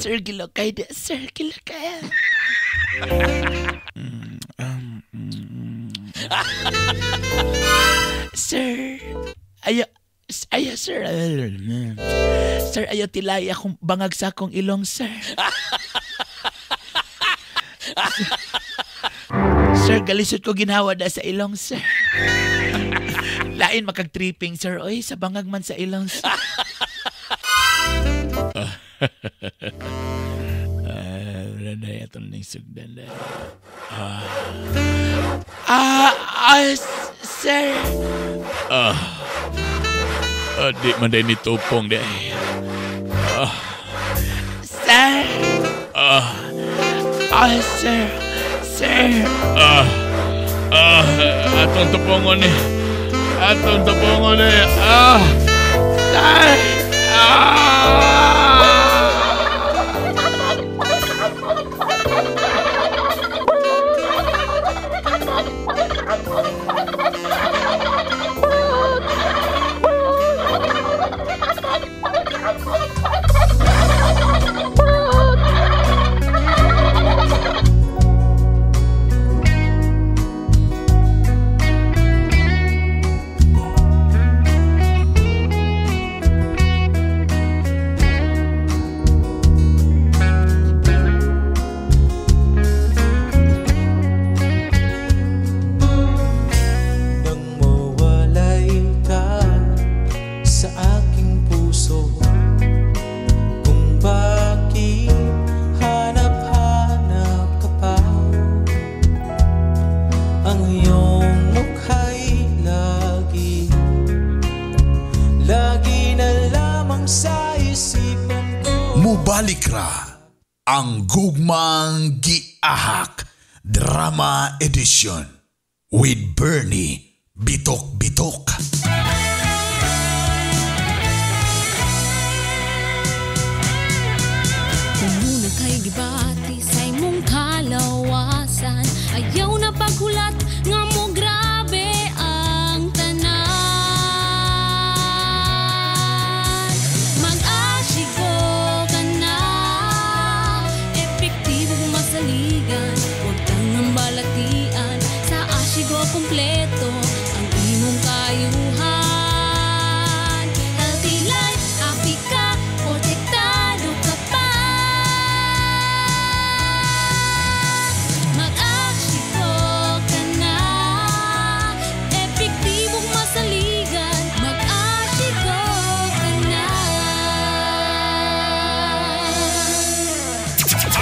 Sir, gilokay di. Sir, gilokay. Sir, ayo, ayo, sir. Sir, ayo tilay akong bangag sa akong ilong, sir. Sir, galisod ko ginhawa da sa ilong, sir. Lain makag-tripping, sir. Oy, sa bangag man sa ilong, sir. Sir. Di man day ni tupong day. Sir. Sir. Sir. Atong tupongon ni. Atong tupongon ni. Sir. Mubalikra ang Gugmang Giahak Drama Edition with Bernie Bitok Bitok. Muna kay gibati sa imong kalawasan, ayaw na paghulat nga mo grabe ang tanan. Mag-asigo ka na, epektibo masaligan, huwag tangang balatian, sa asigo kompleto ang imong kayuhan. Healthy life, happy ka, protektado ka pa. Mag-asigo ka na, epektibong masaligan, mag-asigo ka na.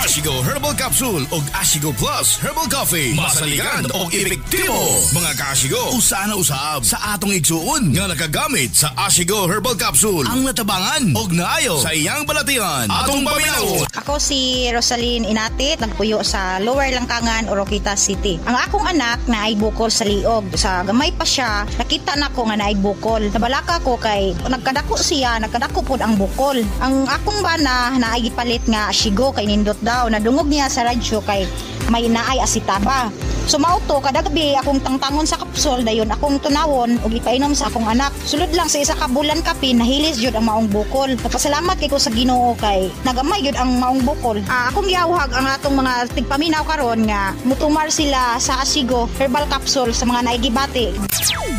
Ashigo Herbal Capsule og Ashigo Plus Herbal Coffee. Masaligan og epektibo. Mga ka-Ashigo, usa na usab sa atong igsuon nga nakagamit sa Ashigo Herbal Capsule ang natabangan og naayo sa iyang balatian. Atong paminawon. Ako si Rosaline Inatit, nagpuyo sa Lower Langkangan, Oroquieta City. Ang akong anak na ay bukol sa liog. Sa gamay pa siya, nakita na ko nga naay bukol. Nabalaka ko kay nagkadako siya, nagkadako pod ang bukol. Ang akong bana na ay gipalit nga Ashigo kay nindot daw. Nadungog niya sa radyo kay may naay asitaba. So mao to kada gabi akong tangtangon sa kapsol dayon akong tunawon ug ipainom sa akong anak. Sulod lang sa isa ka bulan kapin nahilis jud ang maong bukol. Nagpasalamat kay ko sa Ginoo kay nagamay jud ang maong bukol. Akong giawhag ang atong mga tigpaminaw karon nga mutumar sila sa Asigo Herbal Capsule sa mga naigibati.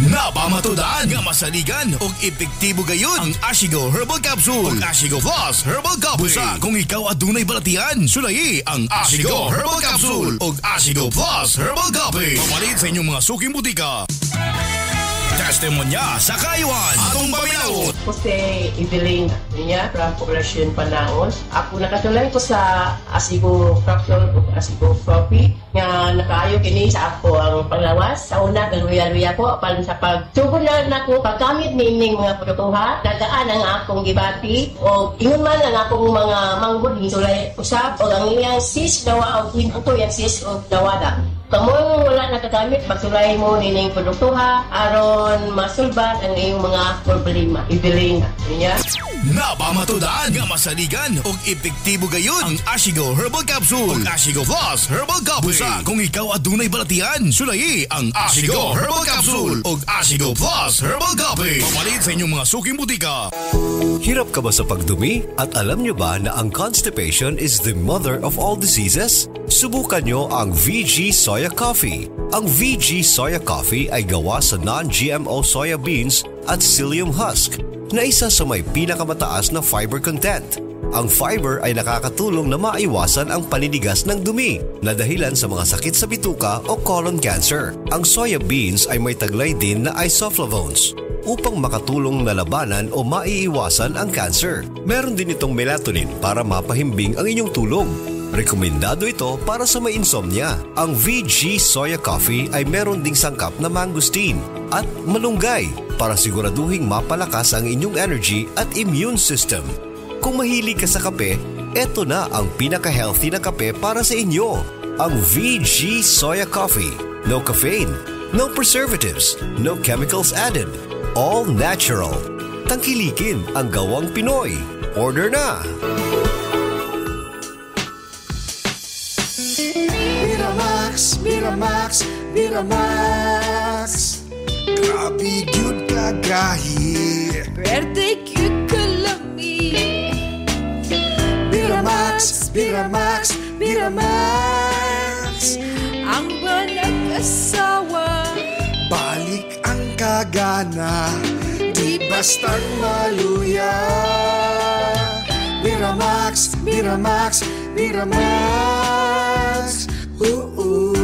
Napamatudaan nga masaligan og epektibo gayud ang Ashigo Herbal Capsule ug Ashigo Plus Herbal Coffee. Busa kung ikaw adunay balatian, sulayi ang Ashigo Herbal Capsule ug Ashigo Plus Herbal Coffee. Pamalit sa inyong mga suking butika. Testimonya sa Kayuan. Atong paminawon. Ako si Evelyn niya from Poblacion Panaos. Ako nakatulay ko sa Asigo Capsule ug Asigo Coffee nga nakaayo kini sa ako ang panglawas. Sa una galuya-luya ko apan sa pagsugod na nako paggamit niining mga produktoha, nagaan ang akong gibati og ingon man ang akong mga manggod sulay usab og ang iyang sis dawa og hinto yang sis og dawada. Kamo wala nakagamit, pagsulay mo nining produkto ha, aron masulban ang iyong mga problema. Ibelina. Niya? Napamatudaan nga masaligan og epektibo gayon ang Ashigo Herbal Capsule ug Ashigo Plus Herbal Coffee. Busa kung ikaw adunay balatian, sulayi ang Ashigo Herbal Capsule ug Ashigo Plus Herbal Coffee. Papalit sa inyong mga suking butika. Hirap ka ba sa pagdumi? At alam nyo ba na ang constipation is the mother of all diseases? Subukan nyo ang VG Soya Coffee. Ang VG Soya Coffee ay gawa sa non-GMO soya beans at psyllium husk na isa sa may pinakamataas na fiber content. Ang fiber ay nakakatulong na maiwasan ang paninigas ng dumi na dahilan sa mga sakit sa bituka o colon cancer. Ang soya beans ay may taglay din na isoflavones upang makatulong na labanan o maiiwasan ang cancer. Meron din itong melatonin para mapahimbing ang inyong tulog. Rekomendado ito para sa may insomnia. Ang VG Soya Coffee ay meron ding sangkap na mangosteen at malunggay para siguraduhing mapalakas ang inyong energy at immune system. Kung mahilig ka sa kape, eto na ang pinaka-healthy na kape para sa inyo. Ang VG Soya Coffee. No caffeine, no preservatives, no chemicals added. All natural. Tangkilikin ang gawang Pinoy. Order na! Miramax, Miramax, Miramax. Grabe gyud kagahi. Pwerte gyud kalami. Miramax, Miramax, Miramax. Ang banag-asawa. Balik ang kagana, di bastang maluya. Miramax, Miramax, Miramax. Oo.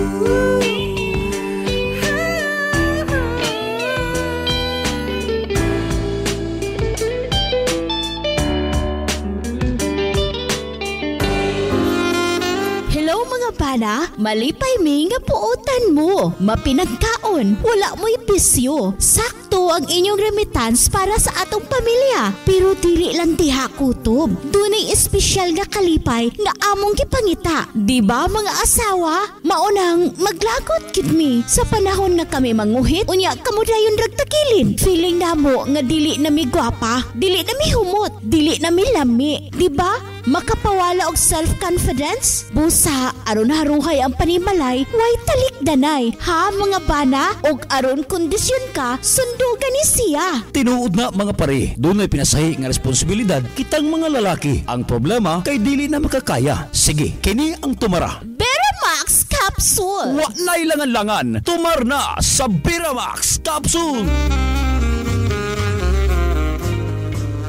Hello mga bana, malipay mi nga puotan mo. Mapinagkaon, wala mo'y bisyo. Sakto ang inyong remittance para sa atong pamilya. Pero dili lang diha kutob. Dunay espesyal nga kalipay nga among gipangita. Di ba mga asawa? Maunang maglagot gid mi sa panahon nga kami manguhit, unya kamo dayon ragtakilin. Feeling namo nga dili na mi gwapa, dili na mi humot, dili na mi lami. Di ba? Makapawala og self-confidence? Busa, aron haruhay ang panimalay, way talikdanay. Ha mga bana? Og aron kondisyon ka, sundugan ni siya. Tinuod na mga pare, dunay pinasahi nga responsibilidad kitang mga lalaki. Ang problema kay dili na makakaya. Sige, kini ang tumara. Beramax Capsule. Wa na'y langan-langan, tumar na sa Beramax Capsule.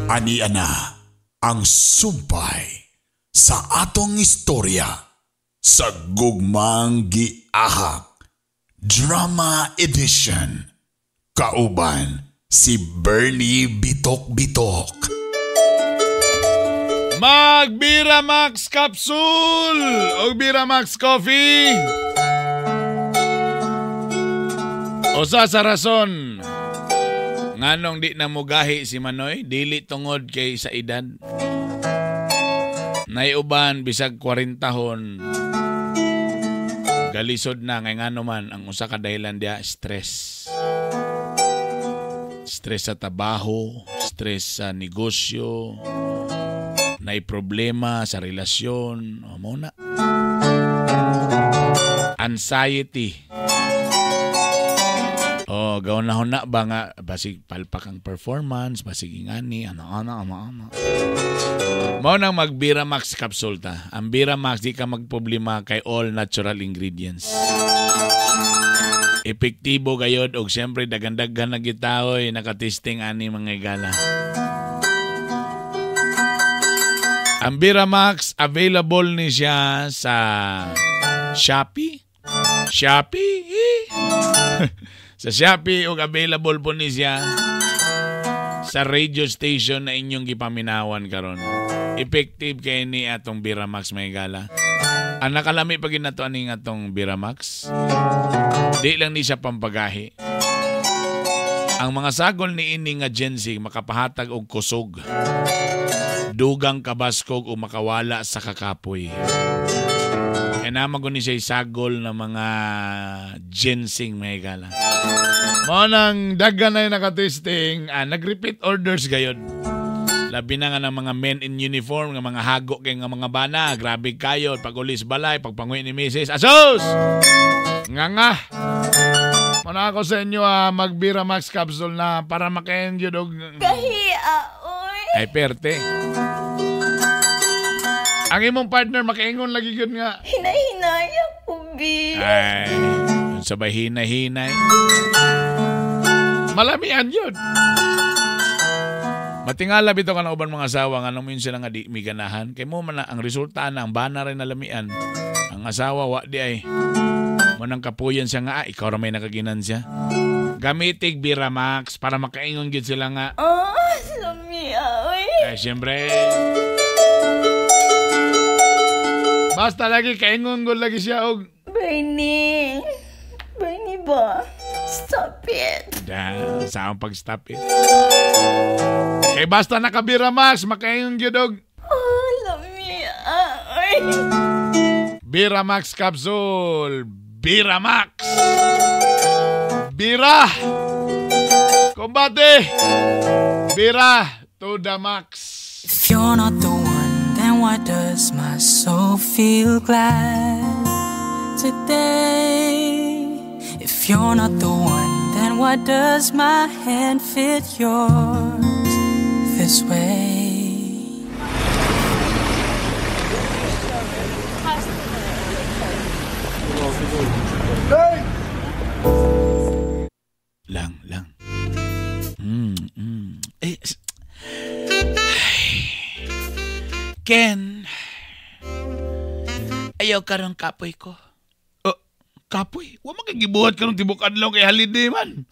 Ani ana ang sumpay sa atong istorya sa Gugmang Giahak Drama Edition. Kauban si Bernie Bitok Bitok. Mag Biramax Capsule o Biramax Coffee. Usa sa rason nganong di na mugahi si Manoy, dili tungod kay sa edad. Naiuban bisag 40 hon. Galisod na ngay ngano man ang usa ka dahilan diha stress. Stress sa trabaho, stress sa negosyo, nay problema sa relasyon, o mo na. Anxiety. Oh, gawon na na ba nga basig palpak ang performance, basig ingani, ano. Mao nang mag Biramax capsule ta. Ang Biramax di ka magproblema kay all natural ingredients. Epektibo gayod og siyempre daghan-daghan na gitaoy nakatesting ani mga igala. Ang Biramax available ni siya sa Shopee. Shopee. Sa Shopee og available po ni siya sa radio station na inyong gipaminawan karon. Effective kay ni atong Biramax may gala. Ang nakalami pag ginato aning atong Biramax, di lang ni siya pampagahi. Ang mga sagol ni ini nga Gen Z makapahatag og kusog, dugang kabaskog o makawala sa kakapoy. Kaya naman ko ni siya isagol na mga ginseng, mga higala. Mao nang daghan na yung nakatesting, nag-repeat orders gayon. Labi na nga ng mga men in uniform, nga mga hago kay nga mga bana. Grabe kayo, pag ulis balay, pagpanguwi ni Mrs. Asos! Nga nga! Muna ako sa inyo, magbira Max Capsule na para makain yun og... Kahiya, oy. Ay, perte. Ang imong partner, makaingon lagi yun nga. Hinahinay ako, bi. Ay, sabay hinay-hinay. Malamian yun. Matingala bitaw ka na uban mga asawa nga nung yun sila nga di miganahan. Kay mo man na, ang resulta na, ang bana rin nalamian. Ang asawa, wa di ay. Manang kapuyan siya nga, ikaw ra may nakaginan siya. Gamitig Bira Max para makaingon gid sila nga. Oh, lamia, oy. Eh, siyempre. Basta lagi kaingon gud lagi siya og Bernie. Bernie ba? Stop it. Da, sa akong pag-stop it. Kay basta nakabira Max, makaingon gyud og Oh, lamia, oy. Bira Max Capsule. Bira Max. Bira. Kombate. Bira to the max. If you're not the one, then why does my soul feel glad today? If you're not the one, then why does my hand fit yours this way? Lang, lang. Eh, ay. Ken, ayaw karon kapoy ko. Oh, kapoy? Wa makigibuhat karon tibok adlaw kay holiday man.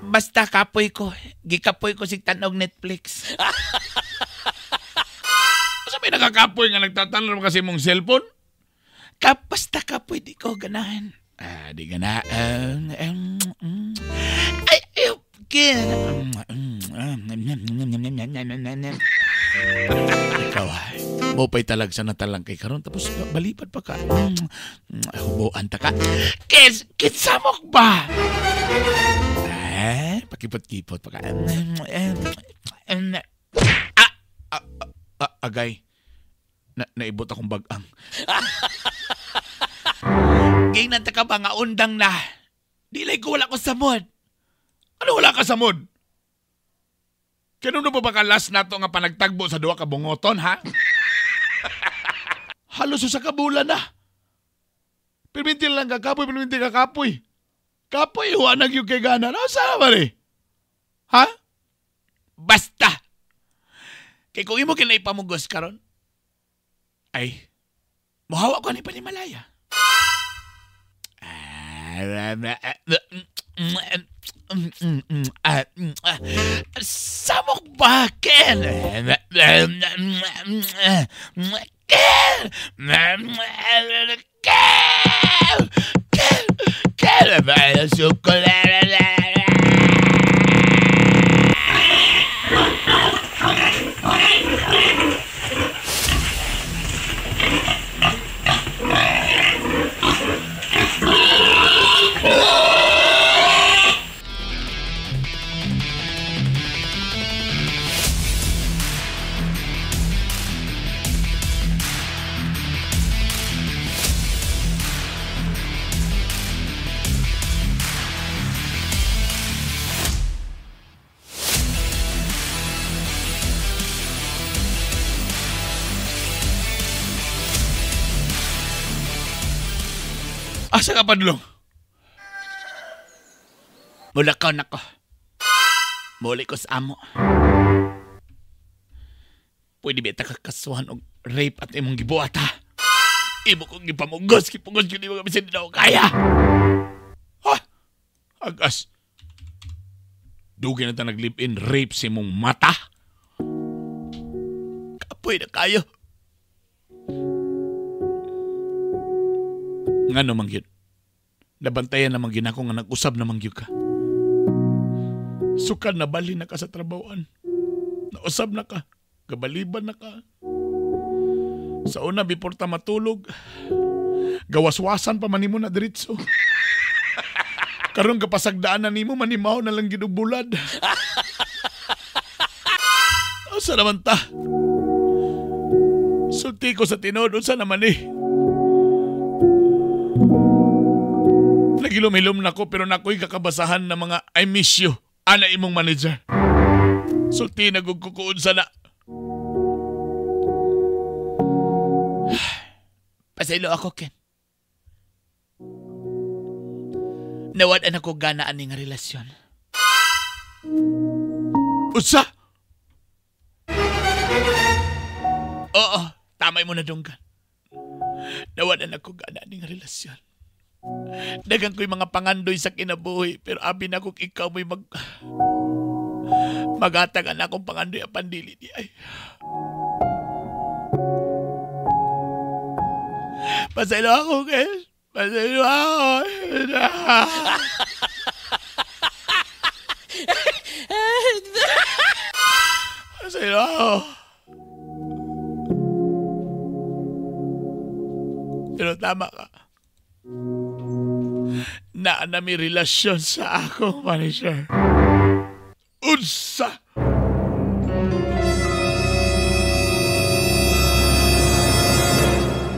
Basta kapoy ko. Gikapoy ko sig tan-og Netflix. Asa may nakakapoy nga nagtatanong kasi mong cellphone? Basta kapoy, di ko ganahan. Ah, di ganahan. Ay, ayaw, Ken. Ikaw ay, mo pa'y talag sa natalang kay karon tapos balipad pa ka. Hubuan ta ka. Kinsamok ba? Eh, pakipot-kipot pa ka. Agay. Naibot akong bagang. Gingnan ta ka ba nga undang na? Dilay ko wala ko sa mod. Ano wala ka sa mod? Kano ba ka last nato nga panagtagbo sa duha ka bungoton, ha? Halos sa kabulan na. Pirminti lang ka kapoy, pirminti ka kapoy. Kapoy, huwa nagyug kay gana. No, sana ba rin? Ha? Basta. Kay kung imo kinaipamugos karon, ay, muhawa ko ni Panimalaya. Samok ba, Ken? Ken! Ken! Ken! Ken! Asa ka padulong? Mulakaw na ko. Muli ko sa amo. Pwede ba takakasuhan og rape at imong gibuhat, ha? Imo kong gipamugos, gipugos yun imo kami sa kaya. Ha? Agas. Dugay na ta nag-live-in rape sa imong mata? Kapoy na kayo. Ngano man gyud? Nabantayan naman gyud ako nga nag-usab naman gyud ka. Sukad na bali na ka sa trabahoan. Nausab na ka. Gabaliban na ka. Sa una, before ta matulog, gawaswasan pa man nimo na diretso. Karon kapasagdaan na nimo, manimaw na lang gid og bulad. Usa naman ta? Sulti ko sa tinuod, unsa naman eh. Nagilom-hilom na ko pero nako'y kakabasahan ng mga I miss you, ana imong manager. Sulti na gugkukuon sa na. Pasaylo ako, Ken. Nawad-an ako ganaan ni nga relasyon. Unsa? Oo, tamay mo na donggan. Nawad-an ako ganaan ni nga relasyon. Dagan ko'y mga pangandoy sa kinabuhi, pero abi na kung ikaw mo'y magatagan akong pangandoy apan dili di ay. Pasaylo ako, guys. Pasaylo ako. Pasaylo ako. Pero tama ka. Naa na may relasyon sa akong manager. Unsa!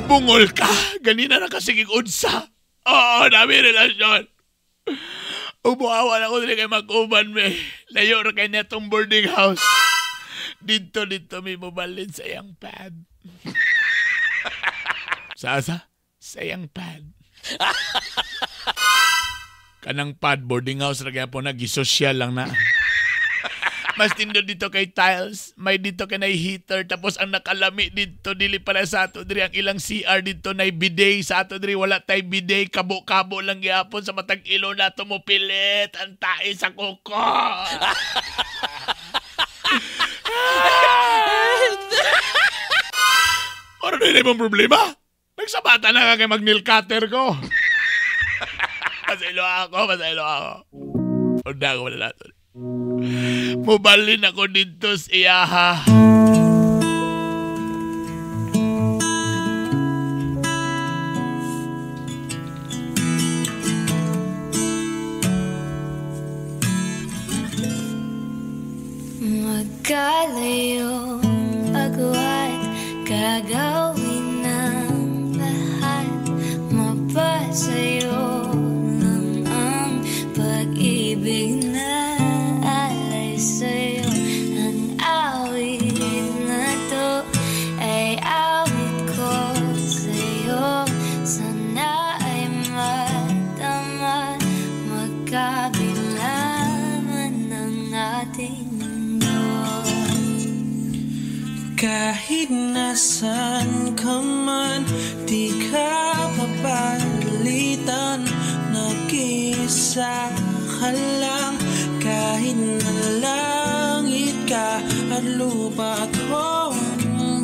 Bungol ka! Ganina na kasigig unsa! Oo, na may relasyon! Umuawa na ko dili kay mag-uban me. Layo ra kay netong boarding house. Dito may mubalin sa iyang pad. Sa? Sa iyang pad. Kanang pad, boarding house ra kaya po na, gisosyal lang na. Mas tindo dito kay tiles, may dito kay nay heater, tapos ang nakalami dito, dili pala sa ato diri, ang ilang CR dito nay bidet, sa ato diri wala tay bidet, kabo-kabo lang gyapon sa matag ilo na to mo pilit, ang tae sa kuko. Ano na mong problema? Nagsabata na ka kay mag-nail cutter ko. Pasaylo ako. Una ko wala nato. Mubalin ako dito sa iyaha. Magkalayong agwat, gagawin ang lahat, mapasayo lang ang pag-ibig na alay sa'yo. Ang awit na to ay awit ko sa'yo. Sana ay matama, magkabila man ang ating mundo. Kahit nasan ka man, di ka papalitan. Nag-isa ka lang, kahit na langit ka at lupa kong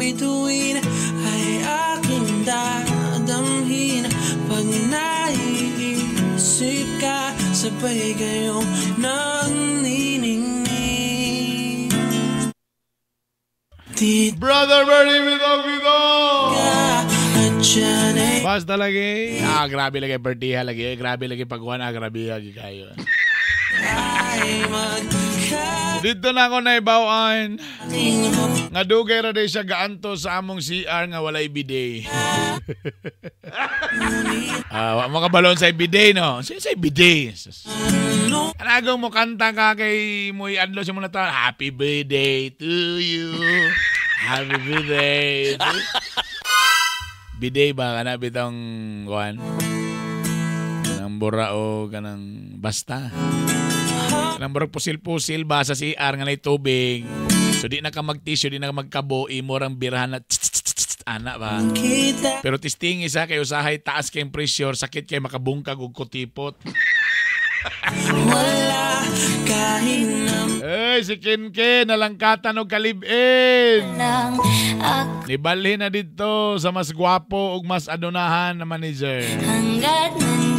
bituin ay aking dadamhin. Pag naiisip ka, sabay kayong nanginingning. Brother Bernie, bitong. Basta lagi. Ah, grabe lagi birthday lagi. Grabe lagi pagkuhan. Ah, grabe lagi kayo. Dito na ako naibawaan. Nga dugay ra day siya gaanto sa among CR nga walay bidet. Wa mo kabalon sa bidet, no? Sa bidet. Anagong mo kanta ka kay moy adlaw sa mga taon. Happy birthday to you. Happy birthday. Bidet ba kana bitong kuan? Kanang bura o kanang basta. Kanang burag pusil-pusil ba sa CR nga nay tubig. So di na ka magtissue, di na ka magkabo, imo rang birahan na ana ba. Pero testing isa kay usahay taas kay pressure, sakit kay makabungkag og kutipot. Wala kahit na. Ey, si Kinkin, nalangkatan og kalibin. Nibalhin na dito sa mas gwapo ug mas adunahan na manager.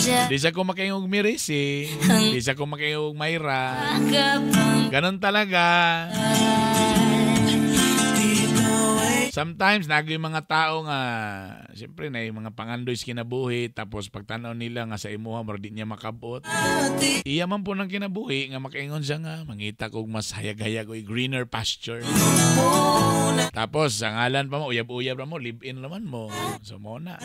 Di siya ko makaingog Mirisi, di siya ko makaingog Mayra. Ganon talaga. Sometimes nagi yung mga tao nga siyempre na yung mga pangandoy sa kinabuhi, tapos pagtanaw nila nga sa imuha murag di niya makabot. Iya man po ng kinabuhi nga makaingon siya nga mangita kog mas hayag-hayag o greener pasture. Tapos sa ngalan pa mo, uyab-uyab ra mo, live-in naman mo. So mo na.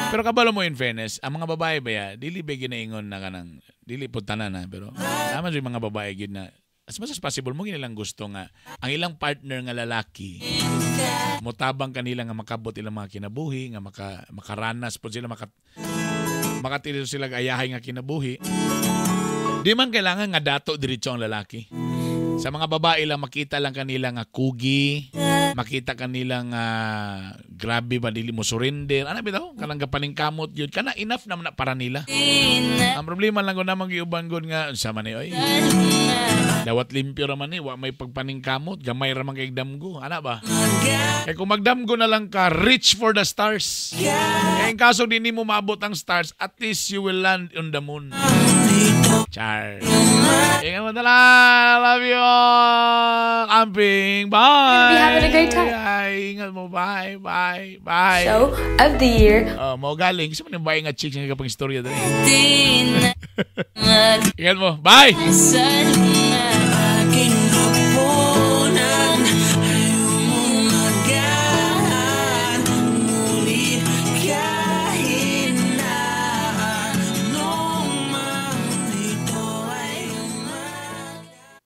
Pero kabalo mo, in fairness, ang mga babae ba ya, dili ba ginaingon na kanang, dili po tanan na, pero tama yung mga babae gid na, as much as possible mo ginilang gusto nga, ang ilang partner nga lalaki, motabang kanila nga makabot ilang mga kinabuhi, nga makaranas po sila, makatili sila ayahay nga kinabuhi. Di man kailangan nga dato diretso ang lalaki. Sa mga babae lang, makita lang kanila nga kugi, makita kanila nga grabe ba dili mo surrender. Ano bitaw? Kanang gapaningkamot yun. Kana enough naman na para nila. Ang problema lang ko namang giuban gud nga unsa man ni oy. Dawat limpyo ra man ni, wa may pagpaningkamot, gamay ra man kay damgo. Ana ba? Kay kung magdamgo na lang ka, reach for the stars. Kay in kaso di nimo maabot ang stars, at least you will land on the moon. Char. Ingat mo na lang. Love you all. Amping. Bye. Be having a great time. Ay, ingat mo. Bye. Bye. Bye. Show of the year. Oh, mo galing. Gusto mo nang bahay nga chicks nga kapang istorya dali. Ingat mo. Bye.